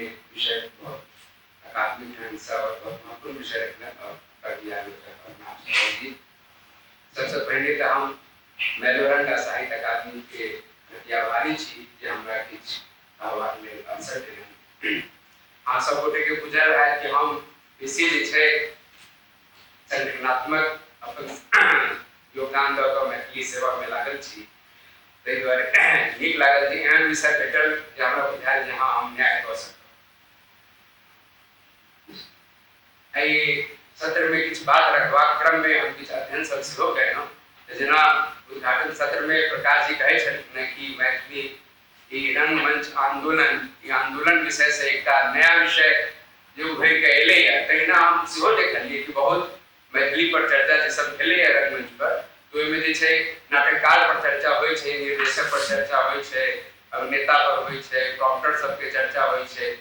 विषय बहुत अकादमिक ढंगसँ आओर बहुत महत्वपूर्ण विषय रखलनि आओर कवि आलोचक अरुणाभ जी। सबसँ पहिने तऽ हम मैलोरंग आ साहित्य अकादमीके प्रति आभारी छी जे हमरा किछु कहबाक लेल अवसर देलनि। अहाँ सब गोटेके बुझल हैत कि हम बेसी जे छै संगठनात्मक अपन योगदान दऽ कऽ मैथिली सेवामे लागल छी, ताहि दुआरे नीक लागल जे एहन विषय भेटल जे हमरा बुझायल जे हँ हम न्याय कऽ सकब। एहि सत्रमे किछु बात रखबाक क्रममे हम किछु अध्ययन सब सेहो कयलहुँ। जेना उद्घाटन सत्रमे प्रकाश जी कहै छलखिन कि मैथिली ई रंगमंच आंदोलन, ई आंदोलन विषय से एकटा नया विषय जे उभरि कऽ एलैए, तहिना हम सेहो देखलियै कि बहुत मैथिली पर चर्चा जे सब भेलैए रंगमंच पर, तऽ ओहिमे जे छै नाटककार पर चर्चा होइ छै, निर्देशक पर चर्चा होइ छै, अभिनेता पर होइ छै, प्रॉम्प्टर सबके चर्चा होइ छै,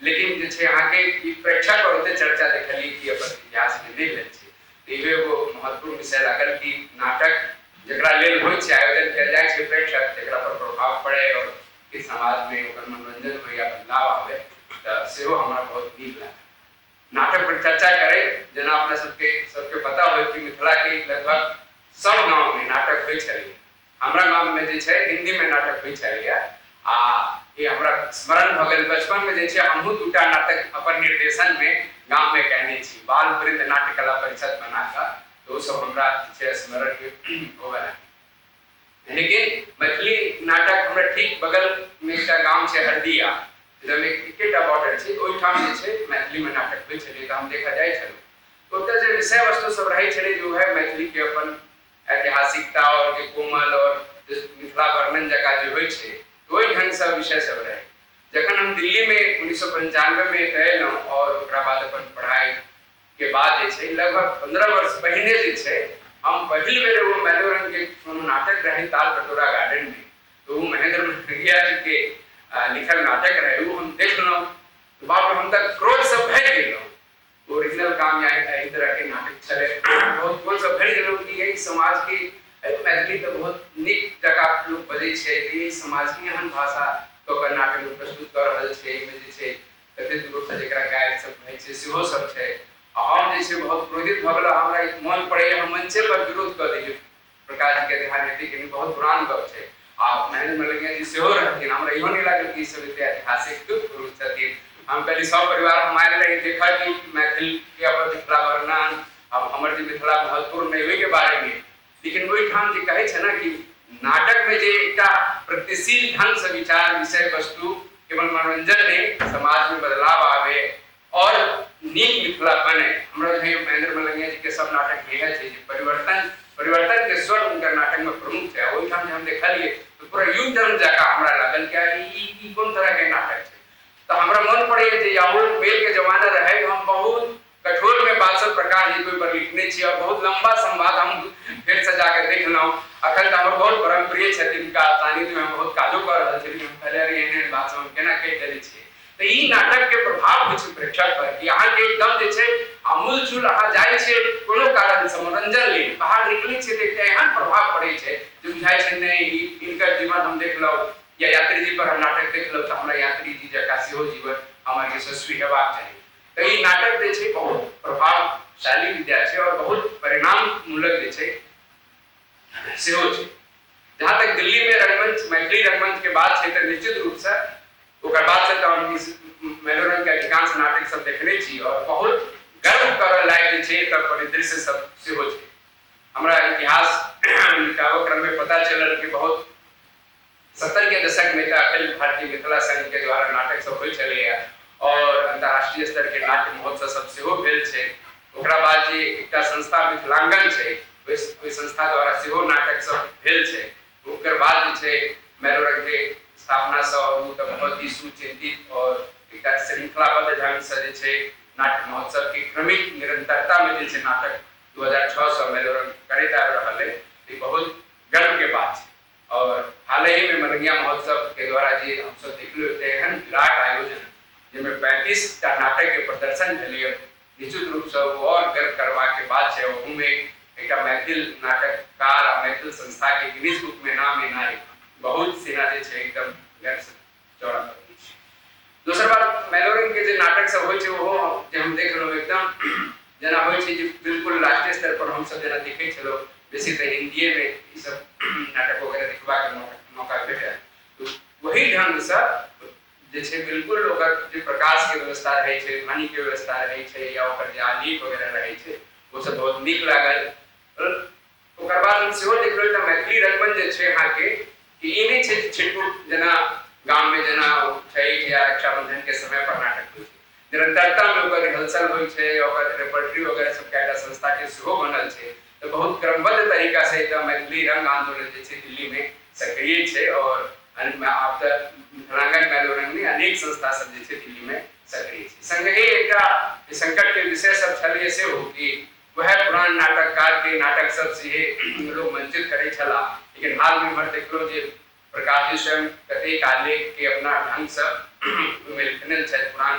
लेकिन जे छै अहाँके ई प्रेक्षक पर ओते चर्चा देखलियै कि अपन इतिहासमे नहि भेल छै। तऽ इहो एगो महत्वपूर्ण विषय लागल कि नाटक जकरा लेल होइ छै, आयोजन कयल जाइ छै प्रेक्षक, जकरा पर प्रभाव पड़ै आओर कि समाजमे ओकर मनोरंजन होइ या बदलाव आबै, तऽ सेहो हमरा बहुत नीक लागल। नाटक पर चर्चा करैत जेना अपना सबके सबके पता होय कि मिथिलाके लगभग सब गाँवमे नाटक होइ छलै। हमरा गाममे जे छै हिन्दीमे नाटक होइ छलैए आ ई हमरा स्मरण भऽ गेल बचपनमे जे छै हमहूँ दूटा नाटक अपन निर्देशनमे गाममे कयने छी, बाल वृन्द नाट्य कला परिषद बना कऽ, तऽ ओसभ हमरा जे छै स्मरणमे होबऽ लागल। लेकिन मैथिली नाटक हमरा ठीक बगलमे एकटा गाम छै हरदिया, जाहिमे एकेटा बॉर्डर छै, ओहिठाम जे छै मैथिलीमे नाटक होइ छलै तऽ हम देखऽ जाइ छलहुँ। ओतऽ जे विषय वस्तु सब रहै छलै जे उएह मैथिलीके अपन ऐतिहासिकता और जे कोमल और मिथिला वर्णन जकाँ जे होइ छै, ओहि ढङ्गसँ विषय सब रहै। जखन हम दिल्लीमे 1995मे एतऽ एलहुँ और ओकरा बाद अपन पढ़ाइके बाद जे छै लगभग 15 वर्ष पहिने जे छै हम पहिल बेर एगो मैलोरंगके कोनो नाटक रहै ताल कटोरा गार्डनमे, तऽ ओ महेंद्र मलंगिया जीके लिखल नाटक रहै, ओ हम देखलहुँ। बाप रे, हम तऽ क्रोधसँ भरि गेलहुँ। ओरिजिनल काम या एहि तरहके नाटक छलै, बहुत क्रोधसँ भरि गेलहुँ कि एहि समाजके, मैथिली तऽ बहुत नीक जकाँ लोक बजै छै, एहि समाजके एहन भाषा कऽ कऽ नाटकमे प्रस्तुत कऽ रहल छै। एहिमे जे छै कथित रूपसँ जकरा गारि सब कहै छै सेहो सब छै। आ हम जे छै बहुत क्रोधित भऽ गेलहुँ। हमरा मोन पड़ैए हम मंचे पर विरोध कऽ देलियै। प्रकाश जीके ध्यान हेतै कि नहि, बहुत पुरान गप छै आ महेंद्र मलंगिया जी सेहो रहथिन। हमरा इहो नहि लागल कि ई सब एते ऐतिहासिक पुरुष छथिन। हम कहली सब परिवार हम आयल रही देखऽ कि मैथिल के अपन मिथिला वर्णन, अब हमर जे मिथिला महत्वपूर्ण नहि ओहिके बारेमे, लेकिन ओहिठाम जे कहै छै ने कि नाटकमे जे एकटा प्रगतिशील ढंगसँ विचार विषय वस्तु केवल मनोरंजन नहि, समाजमे बदलाव आबे और नीक मिथिला बने। हमरा बुझाइए महेंद्र मलंगिया जी के सब नाटक में इएह छै जे परिवर्तन, परिवर्तन के स्वर हुनकर नाटक में प्रमुख छै। ओहिठाम जे हम देखलियै तऽ पूरा यू टर्न जकाँ हमरा लागल कि ई कोन तरह के नाटक छै। तऽ हमरा मन पड़ैए जे याहू मेल के जमाना रहै, हम बहुत कठोर में बात सब प्रकाश जी के पर लिखने छी और बहुत लंबा संवाद हम फेर से जाके देखलहुँ। अखन तऽ हमर बहुत परम प्रिय छथिन, हुनका सानिध्य में हम बहुत काजो कऽ रहल छी, लेकिन हम कहलियै अरे एहन एहन बात सब हम केना कहि देने छियै। तऽ ई नाटक के प्रभाव होइ छै प्रेक्षक पर कि अहाँके एकदम जे छै अमूल चूल अहाँ जाइ छियै कोनो कारण से मनोरंजन लेल, बाहर निकलै छियै तऽ एकटा एहन प्रभाव पड़ै छै जे बुझाइ छै नहि ई हिनकर जीवन हम देखलहुँ या यात्री जी पर हम नाटक देखलहुँ तऽ हमरा यात्री जी जकाँ सेहो जीवन हमर यशस्वी हेबाक चाही। तऽ ई नाटक जे छै बहुत प्रभावशाली विद्या छै और बहुत परिणाममूलक जे छै सेहो छै। जहाँ तक दिल्ली में रंगमंच, मैथिली रंगमंच के बात छै तऽ निश्चित रूप से ओकर बाद से तऽ हम इस मैलोरंग के अधिकांश नाटक सब देखने छी और बहुत गर्व करऽ लायक जे छै एतऽ परिदृश्य सब सेहो छै। हमरा इतिहास निकालऽ क्रम में पता चलल कि बहुत 70 के दशक में तऽ अखिल भारतीय मिथिला संघ के द्वारा नाटक सब होइ छलैया और अंतर्राष्ट्रीय स्तर के नाट्य महोत्सव सब सेहो भेल छै। ओकरा बाद जे एकटा संस्था मिथिलांगन छै, ओहि संस्था द्वारा सेहो नाटक सब भेल छै। ओकर बाद जे छै मैलोरंग के स्थापना सँ ओ तऽ बहुत ही सुचिंतित और एकटा श्रृंखलाबद्ध ढंग से जे छै नाट्य महोत्सव के क्रमिक निरंतरता में जे छै नाटक 2006 सँ मैलोरंग करैत आबि रहल है। ई बहुत गर्व के बात छै। और हाल ही में मलंगिया महोत्सव के द्वारा जे हमसब देखलहुँ एकटा एहन विराट आयोजन जाहिमे 35 टा नाटक के प्रदर्शन भेलैए, निश्चित रूपसँ ओ और गर्व करबाक बात छै। ओहूमे एकटा मैथिल नाटककार आ मैथिल संस्था के गिनीज बुक में नाम एनाइ बहुत सेना जे छै एकदम गर्व से चौड़ा कऽ दै छै। दोसर बात मैलोरंग सब होइ छै ओहो जे हम देखलहुँ एकदम जेना होइ छै जे बिल्कुल राष्ट्रीय स्तर पर हमसब जेना देखै छलहुँ, बेसी तऽ हिन्दीएमे ई सब नाटक वगैरह देखबाक मौका भेटल, तऽ वही ढङ्गसँ जे छै बिल्कुल ओकर जे प्रकाशके व्यवस्था रहै छै, ध्वनिके व्यवस्था रहै छै, या ओकर जे आलेख वगैरह रहै छै, ओ सब बहुत नीक लागल। ओकर बाद हम सेहो देखलहुँ एकटा मैथिली रंगमंच जे छै अहाँके, कि ई नहि छै जे छिटपुट जेना गाममे जेना छठि या रक्षाबंधनके समय पर नाटक होइ छै, निरंतरतामे ओकर रिहर्सल होइ छै, ओकर रेपर्टरी वगैरह सब कएटा संस्थाके सेहो बनल छै। तऽ बहुत क्रमबद्ध तरीकासँ एकटा मैथिली रंग आन्दोलन जे छै दिल्लीमे सक्रिय छै, आओर आब तऽ मिथिलांगन मैलोरंग नहि, अनेक संस्था सब जे छै दिल्लीमे सक्रिय छै। संगहि एकटा संकटके विषय सब छलैए सेहो कि वएह पुरान नाटककारके नाटक सब से लोक मंचित करै छलाह, लेकिन हालमे इम्हर देखलहुँ जे प्रकाश जी स्वयं कतेक आलेखके अपना ढङ्गसँ ओहिमे लिखने छथि पुरान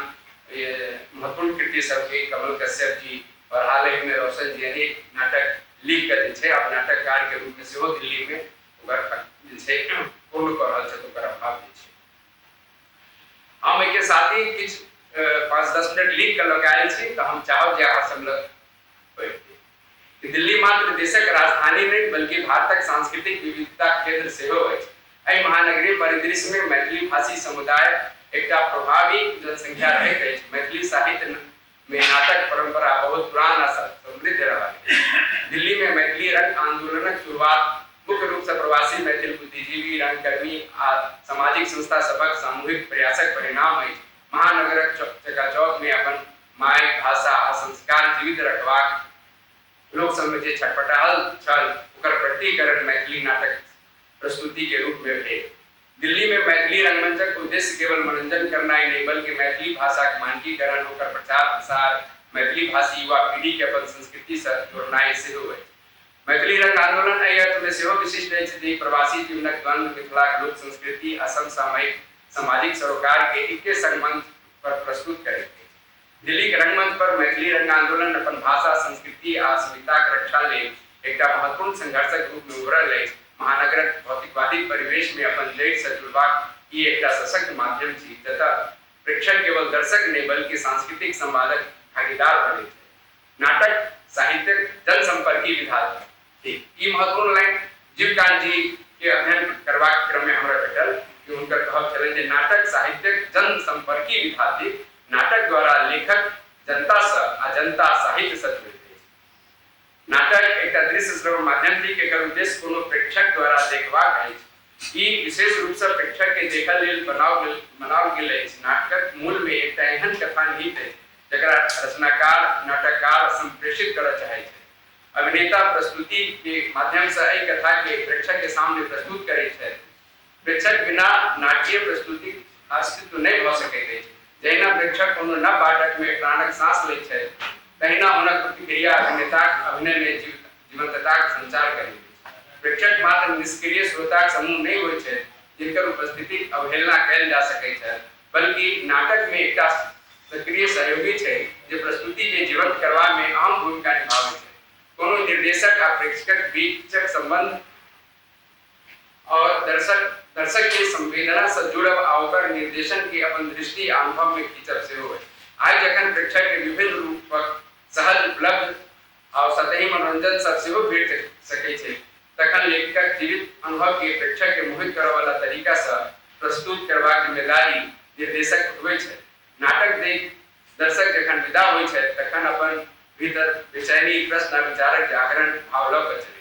महत्वपूर्ण कृति सबके। कमल कश्यप जी आओर हालहिमे रोशन जी अनेक नाटक लिख कऽ जे छै आब नाटककारके रूपमे सेहो दिल्लीमे ओकर जे छै पूर्ण कऽ रहल छथि, ओकर अभाव जे छै। हम एहिके साथ ही किछु 5-10 मिनट लिख कऽ लऽ कऽ आयल छी, तऽ हम चाहब जे अहाँ सब लग पढ़ि कि दिल्ली मात्र देशक राजधानी नहि, बल्कि भारतक सांस्कृतिक विविधताक केंद्र सेहो अछि। एहि महानगरीय परिदृश्यमे मैथिली भाषी समुदाय एकटा प्रभावी जनसंख्या रहैत अछि। मैथिली साहित्य मे नाटक परंपरा बहुत पुरान आ समृद्ध रहल अछि। दिल्ली मे मैथिली रंग आंदोलनक शुरुआत मुख्य रूप सँ प्रवासी मैथिल बुद्धिजीवी, रंगकर्मी आ सामाजिक संस्था सभक सामूहिक प्रयासक परिणाम अछि। महानगरक चकाचौक मे अपन मायक भाषा आ संस्कार जीवित रखबाक लोक सब मे जे छटपटाहल छल, ओकर प्रकटीकरण मैथिली नाटक प्रस्तुति के रूप मे भेल। दिल्ली मे मैथिली रंगमंचक उद्देश्य केवल मनोरंजन करनाइ नहि, बल्कि मैथिली भाषाक मानकीकरण, ओकर प्रचार प्रसार, मैथिली भाषी युवा पीढ़ी के अपन संस्कृति सँ जोड़नाइ सेहो अछि। मैथिली रंग आंदोलन एहि अर्थ मे सेहो विशिष्ट अछि जे ई प्रवासी जीवनक द्वंद्व, मिथिलाक लोक संस्कृति आ समसामयिक सामाजिक सरोकार के एके संग मंच पर प्रस्तुत करैत अछि। दिल्लीक रंगमंच पर मैथिली रंग आंदोलन अपन भाषा, संस्कृति आ अस्मिताक रक्षा लेल एकटा महत्वपूर्ण संघर्षक रूप मे उभरल अछि। महानगरक भौतिकवादी परिवेश मे अपन जड़ि सँ जुड़बाक ई एकटा सशक्त माध्यम छी, जतय प्रेक्षक केवल दर्शक नहि, बल्कि सांस्कृतिक संवादक भागीदार बनैत छथि। नाटक साहित्यक जनसंपर्की विधा थिक। ई महत्वपूर्ण लाइन जीवकांत जी के अध्ययन करबाक क्रम मे हमरा भेटल कि हुनकर कहब छलनि जे नाटक साहित्यक जनसंपर्की विधा थिक। नाटक द्वारा लेखक जनता सँ आ जनता साहित्य सँ जुड़ैत अछि। नाटक एकटा दृश्य श्रवण माध्यम थिक। एकर उद्देश्य कोनो प्रेक्षक द्वारा देखबाक अछि। ई विशेष रूप सँ प्रेक्षक के देखऽ लेल बनाओल गेल अछि। नाटकक मूल मे एकटा एहन कथा निहित अछि जकरा रचनाकार, नाटककार संप्रेषित करऽ चाहैत छथि। अभिनेता प्रस्तुति के माध्यम सँ एहि कथा के प्रेक्षक के सामने प्रस्तुत करैत छथि। प्रेक्षक बिना नाटकीय प्रस्तुतिक अस्तित्व नहि भऽ सकैत अछि। जहिना प्रेक्षक कोनो नव बाटकमे प्राणक साँस लैत छथि, तहिना हुनक प्रतिक्रिया अभिनेताक अभिनयमे जीवंतताक संचार करैत अछि। प्रेक्षक मात्र निष्क्रिय श्रोताक समूह नहि होइत छथि, जिनकर उपस्थितिक अवहेलना कयल जा सकैत छल, बल्कि नाटकमे एकटा सक्रिय सहयोगी छथि जे प्रस्तुतिकेँ जीवंत करबामे अहम भूमिका निभाबैत छथि। कोनो निर्देशक आ प्रेक्षकक बीचक संबंध आओर दर्शक के संवेदना सँ जुड़ब आ ओकर निर्देशन के अपन दृष्टि आ अनुभव मे खींचब सेहो अछि। आइ जखन प्रेक्षक के विभिन्न रूपक सहज उपलब्ध आओर सतही मनोरंजन सब सेहो भेट सकैत छैक, तखन लेखकक जीवित अनुभव के प्रेक्षक के मोहित करऽ वाला तरीका सँ प्रस्तुत करबाक जिम्मेदारी निर्देशक उठबैत छथि। नाटक देख दर्शक जखन विदा होइत छथि, तखन अपन भीतर बेचैनी, प्रश्न आ विचारक जागरण भाव लऽ कऽ चलैत छथि।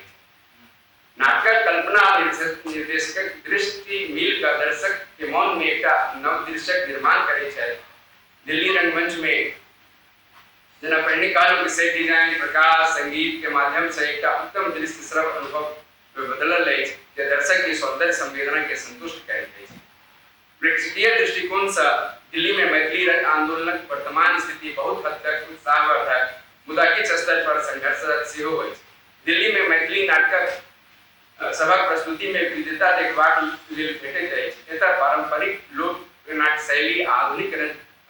नाटकक कल्पना आ निर्देशकक दृष्टि मिल कऽ दर्शक के मोन मे एकटा नव दृश्यक निर्माण करैत छथि। दिल्ली रंगमंच मे जेना पहिने कहलहुँ कि सेट डिजाइन, प्रकाश, संगीत के माध्यम सँ एकटा उत्तम दृश्य श्रव्य अनुभव मे बदलल अछि जे दर्शक के सौंदर्य संवेदना के संतुष्ट करैत अछि। प्रेक्षकीय दृष्टिकोण सँ दिल्ली मे मैथिली रंग आंदोलनक वर्तमान स्थिति बहुत हद तक उत्साहवर्धक, मुदा किछु स्तर पर संघर्षरत सेहो अछि। दिल्ली मे मैथिली नाटकक सभक प्रस्तुति मे विविधता देखबाक लेल भेटैत अछि। एतय पारंपरिक लोक नाट्य शैली आ आधुनिक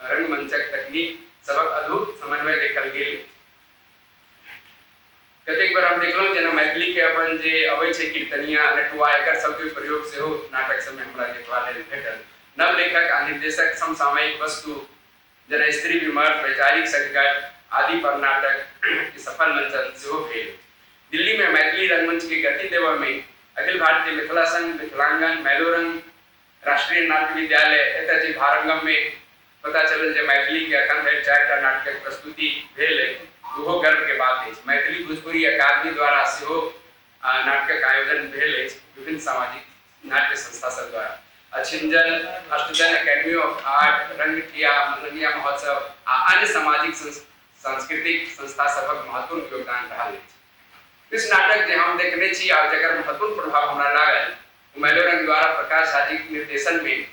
रंगमंचक तकनीक सभक अद्भुत समन्वय देखल गेल अछि। कतेक बेर हम देखलहुँ जेना मैथिलीके अपन जे अबै छै कीर्तनिया, नटुआ, एकर सबके प्रयोग सेहो नाटक सबमे हमरा देखबा लेल भेटल। नव लेखक आ निर्देशक समसामयिक वस्तु जेना स्त्री विमर्श, वैचारिक संकट आदि पर नाटक के सफल मंचन सेहो भेल। दिल्ली में मैथिली रंगमंच के गति देबय में अखिल भारतीय मिथिला संघ, मिथिलांगन, मैलोरंग, राष्ट्रीय नाट्य विद्यालय एतय जे भारंगम में पता चलल जे मैथिली के अखन धरि 4टा नाटकक प्रस्तुति भेल अछि, ओहो गर्व के बात अछि। मैथिली भोजपुरी अकादमी द्वारा सेहो नाटकक आयोजन भेल अछि विभिन्न सामाजिक नाट्य संस्था सब द्वारा। अछिंजल, अष्टजन एकेडमी ऑफ आर्ट, रंगठिया, मलंगिया महोत्सव आ अन्य सामाजिक सांस्कृतिक संस्था सभक महत्वपूर्ण योगदान रहल अछि। किछु नाटक जे हम देखने छी आ जकर महत्वपूर्ण प्रभाव हमरा लागल, ओ मैलोरंग द्वारा प्रकाश झाजीक निर्देशन में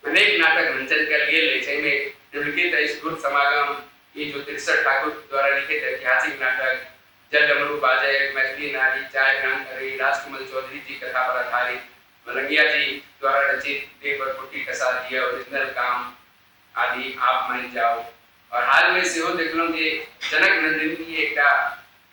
अनेक नाटक मंचन कयल गेल अछि। एहिमे निम्नलिखित अछि: धूर्त समागम, ई ज्योतिषर ठाकुर द्वारा लिखित ऐतिहासिक नाटक, जल डमरू बाजय, मैथिली नारी, चाय भ्रांकरी, राजकमल चौधरी जी कथा पर आधारित, मलंगिया जी द्वारा रचित देह पर पुट्टी कसा दिया, ओरिजिनल काम आदि, आप मान जाओ। और हाल में सेहो देखलहुँ जे जनक नंदिनी एकटा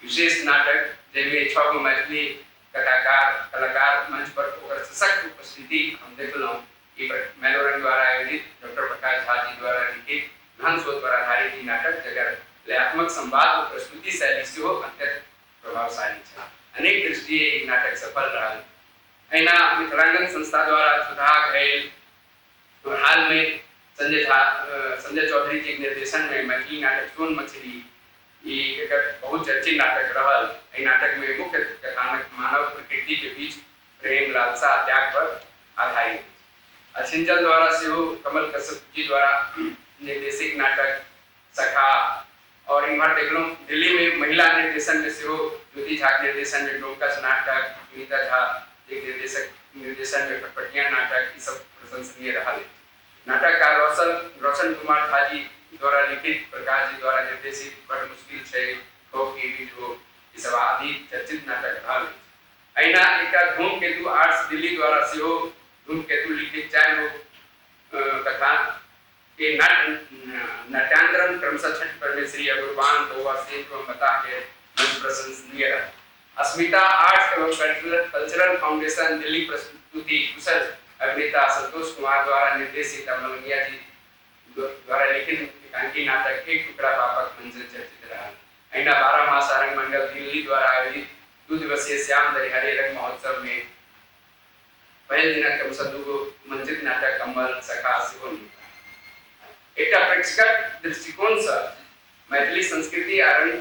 विशेष नाटक जाहिमे 6 गो मैथिली कथाकार कलाकार मंच पर ओकर सशक्त उपस्थिति हम देखलहुँ। ई मैलोरंग द्वारा आयोजित डॉक्टर प्रकाश झा जी द्वारा लिखित घन शोध पर आधारित ई नाटक, जकर लयात्मक संवाद ओ प्रस्तुति शैली सेहो अत्यंत प्रभावशाली छल। अनेक दृष्टिये ई नाटक सफल रहल। एहिना मिथिलांगन संस्था द्वारा छुतहा घैल और हाल में संजय चौधरी जी के निर्देशन में मैथिली नाटक सोन मछली, ई एकर बहुत चर्चित नाटक रहल। एहि नाटक में मुख्य कथानक मानव प्रकृति के बीच प्रेम, लालसा, त्याग पर आधारित। अछिंजल द्वारा सेहो कमल कश्यप जी द्वारा निर्देशित नाटक सखा। और इम्हर देखलहुँ दिल्ली में महिला निर्देशन में सेहो ज्योति झा के निर्देशन में डोमकच नाटक, सुनीता झा के निर्देशन में फटफटिया नाटक, ई सब प्रशंसनीय रहल। नाटककार रोशन कुमार झा जी द्वारा लिखित, प्रकाश जी द्वारा निर्देशित बड़ मुश्किल छै, ठोक की बिजो, ई सब आदि चर्चित नाटक रहल। एहिना एकटा धूमकेतु आर्ट्स दिल्ली द्वारा सेहो धूमकेतु लिखित 4 गो कथा के नाट्यांतरण क्रमशः छठ परमेश्वरी, अगुरबान, बौआ सिंह एवं बता के मंच प्रशंसनीय रहल। अस्मिता आर्ट्स एवं कल्चरल फाउंडेशन दिल्ली प्रस्तुति कुशल अभिनेता संतोष कुमार द्वारा निर्देशित मलंगिया जी द्वारा लिखित एकांकी नाटक एक टुकड़ा पापक मंचन चर्चित रहल। एहिना 12 मास रंग मंडल दिल्ली द्वारा आयोजित 2 दिवसीय श्याम दरिहरे रंग महोत्सव में पहिल दिनक क्रमशः 2 गो मंचित नाटक कम्बल, सखा सेहो नीक। एकटा प्रेक्षकक दृष्टिकोण से मैथिली संस्कृति आ रंग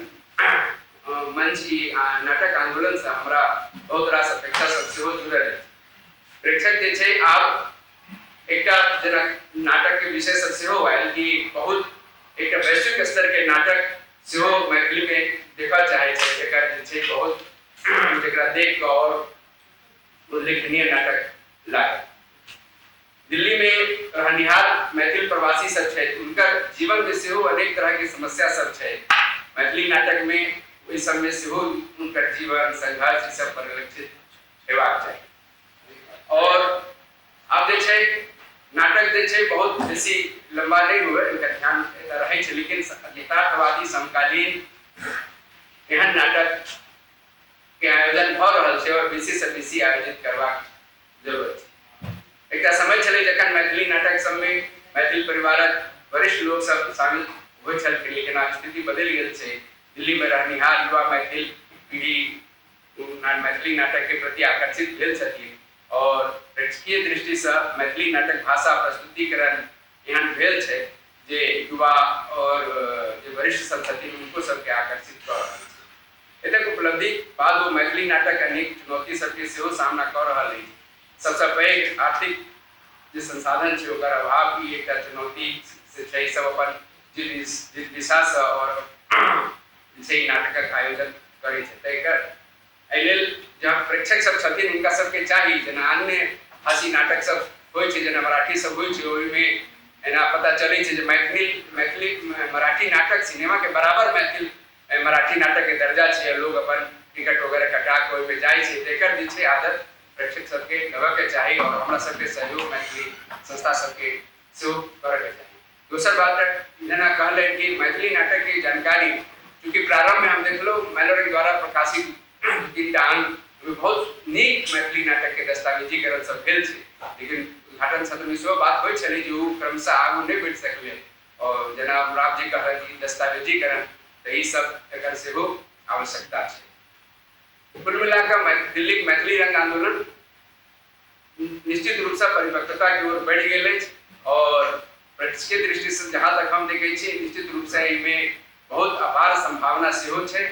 मंच ई नाटक आंदोलन से हमरा बहुत रास अपेक्षा सब सेहो जुड़ल अछि। प्रेक्षक जे छै आब एकटा जेना नाटक के विषय सब सेहो आयल कि बहुत एकटा वैश्विक स्तर के नाटक सेहो मैथिली में देखऽ चाहै छै, एकर जे छै बहुत जकरा देख कऽ और उल्लेखनीय नाटक लागल। दिल्ली में रहनिहार मैथिल प्रवासी सब छै, उनकर जीवन में सेहो अनेक तरह के समस्या सब छै। मैथिली नाटक में ओहि सब में सेहो उनकर जीवन संघर्ष ई सब परिलक्षित हेबाक चाही। और आब जे छै नाटक जे छै बहुत बेसी लंबा नहीं हुए, इनका ध्यान एतऽ रहै छै, लेकिन यथार्थवादी समकालीन एहन नाटक के आयोजन भऽ रहल छै और बेसी से बेसी आयोजित करबाक जरूरत छै। एकटा समय छलै जखन मैथिली नाटक सबमे मैथिल परिवारक वरिष्ठ लोक सब शामिल होइ छलखिन, लेकिन आब स्थिति बदलि गेल छै। दिल्ली में रहनिहार युवा मैथिल पीढ़ी मैथिली नाटक के प्रति आकर्षित भेल छथिन और प्रेक्षकीय दृष्टि से मैथिली नाटक भाषा प्रस्तुतिकरण एहन भेल छै जे युवा और जे वरिष्ठ सब छथिन हुनको सबके आकर्षित कऽ रहल छै। एतेक उपलब्धि बाद ओ मैथिली नाटक अनेक चुनौती सबके सेहो सामना कऽ रहल अछि। सबसँ पैघ आर्थिक जे संसाधन छै ओकर अभाव ई एकटा चुनौती से छै। सब अपन जिज्ञासासँ और जे छै नाटकक आयोजन करै छै, तऽ एकर एहि लेल जहाँ प्रेक्षक सब छथिन हुनका सबके चाही जेना अन्य भाषी नाटक सब होइ छै, जेना मराठी सब होइ छै, ओहिमे एना पता चलै छै जे मैथिली मैथिली मराठी नाटक सिनेमा के बराबर मैथिल मराठी नाटक के दर्जा छै, लोग अपन टिकट वगैरह कटा के ओहिमे जाइ छै। तऽ एकर जे छै आदत प्रेक्षक सबके लेबऽके चाही और हमरा सबके सहयोग मैथिली संस्था सबके सेहो करऽके चाही। दोसर बात जेना कहलनि कि मैथिली नाटक के जानकारी चूँकि प्रारंभ में हम देखलहुँ मैलोरंग द्वारा प्रकाशित 3टा अंक बहुत नीक मैथिली नाटक के दस्तावेजीकरण सब भेल छै, लेकिन उद्घाटन सत्र में सेहो बात होइ छलै जे ओ क्रमशः आगू नहि बढ़ि सकलै। आओर जेना राम जी कहलनि कि दस्तावेजीकरण, तऽ ई सब एकर सेहो आवश्यकता छै। कुल मिलाकऽ दिल्लीक मैथिली रंग आन्दोलन निश्चित रूपसँ परिपक्वताके ओर बढ़ि गेल अछि आओर प्रेक्षकीय दृष्टिसँ जहाँ तक हम देखै छी, निश्चित रूपसँ एहिमे बहुत अपार सम्भावना सेहो छै।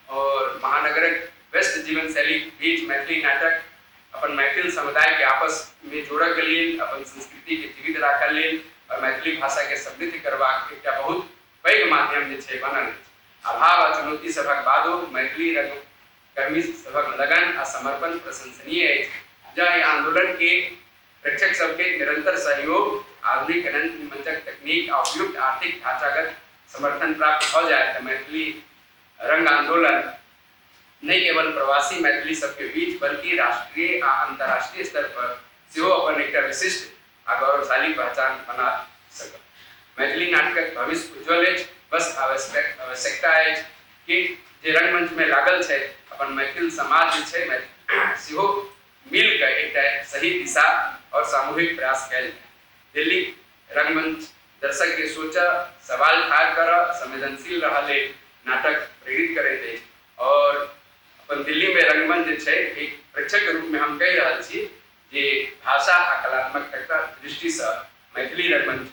आओर महानगरक व्यस्त जीवन शैलीक बीच मैथिली नाटक अपन मैथिल समुदायके आपसमे जोड़ऽके लेल, अपन संस्कृतिके जीवित राखऽ लेल आओर मैथिली भाषाके समृद्ध करबाक एकटा बहुत पैघ माध्यम जे छै बनल अछि। अभाव आ चुनौती सभक बादो मैथिली रंगकर्मी सभक लगन आ समर्पण प्रशंसनीय अछि। जँ एहि आंदोलनके प्रेक्षक सबके निरंतर सहयोग, आधुनिक रंगमंचक तकनीक आ उपयुक्त आर्थिक ढांचागत समर्थन प्राप्त भऽ जाय तऽ मैथिली रंग आंदोलन नहि केवल प्रवासी मैथिली सबके बीच बल्कि राष्ट्रीय आ अंतर्राष्ट्रीय स्तर पर सेहो अपन एकटा विशिष्ट आ गौरवशाली पहचान बना सकत। मैथिली नाटकक भविष्य उज्जवल अछि, बस आवश्यकता अछि कि जे रंगमंचमे लागल छथि, अपन मैथिल समाज जे छै सेहो मिल कऽ एकटा सही दिशा आओर सामूहिक प्रयास कयल जाय। दिल्ली रंगमंच दर्शक के सोचऽ, सवाल ठाढ़ करऽ, संवेदनशील रहऽ लेल नाटक प्रेरित करैत अछि। आओर अपन दिल्लीमे रंगमंच जे छै, एक प्रेक्षकके रूपमे हम कहि रहल छी जे भाषा आ कलात्मकता दृष्टिसँ मैथिली रंगमंच